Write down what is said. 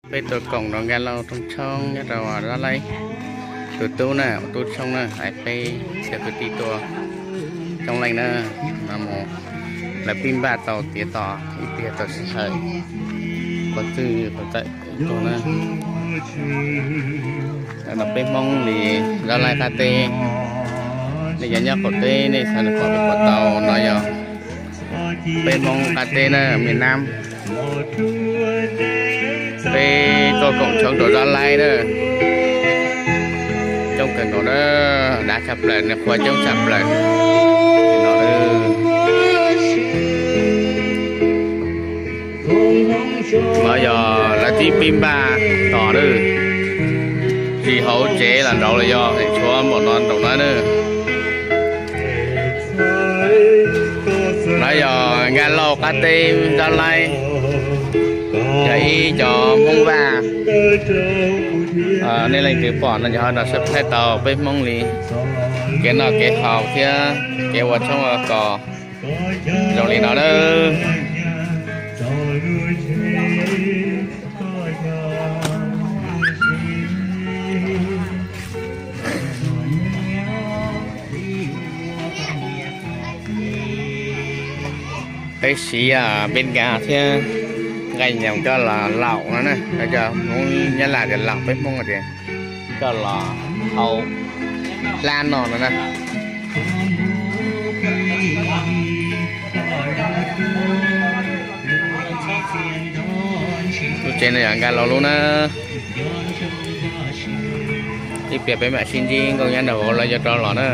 Peb tuaj koom rau Nkaj Lauj Rooj Tshoob nyob rau Zab Laib, tus tub na, tub Tshoob na, hais peb cov kwv tij tuaj coob leej na, no mus lawv pib npaj tau tiav tos ib pliag tau sij hawm, qhov twg qhov tawm tuaj na. No peb Hmoob li Zab Laib qab teb, nej cov nyob qaum teb nej xav nws pom peb pom tau no yog peb Hmoob qab teb na, miền Nam. Peb tuaj koom tshoob rau Zab Laib na, coob kawg nkaus na, dav tshaj plaws, nws qhua coob tshaj plaws no. No yog lawv tib pib npaj tos na, tsis hauv tsev los nraud los yog tshuav npaum no nraum no na. No yog Nkaj Lauj qab teb Zab Laib, yog ib cov Hmoob Vaj. Nej leej twg pom no ces ho nrog subscribe tau peb Hmoob li kev noj kev haus thiab kev ua tshoob ua kos zoo li no na. Peb siv npeb nkas thiab nqaij nyoos coj los laum no na, cov Hmoob Nyab Laj tias laum, peb Hmoob tias coj los hau hlab noj no na. Lub tsev no yog Nkaj Lauj lub na. Ib pliag peb mam sib ntsib nkauj nyab nraug vauv lawv yuav rov los na.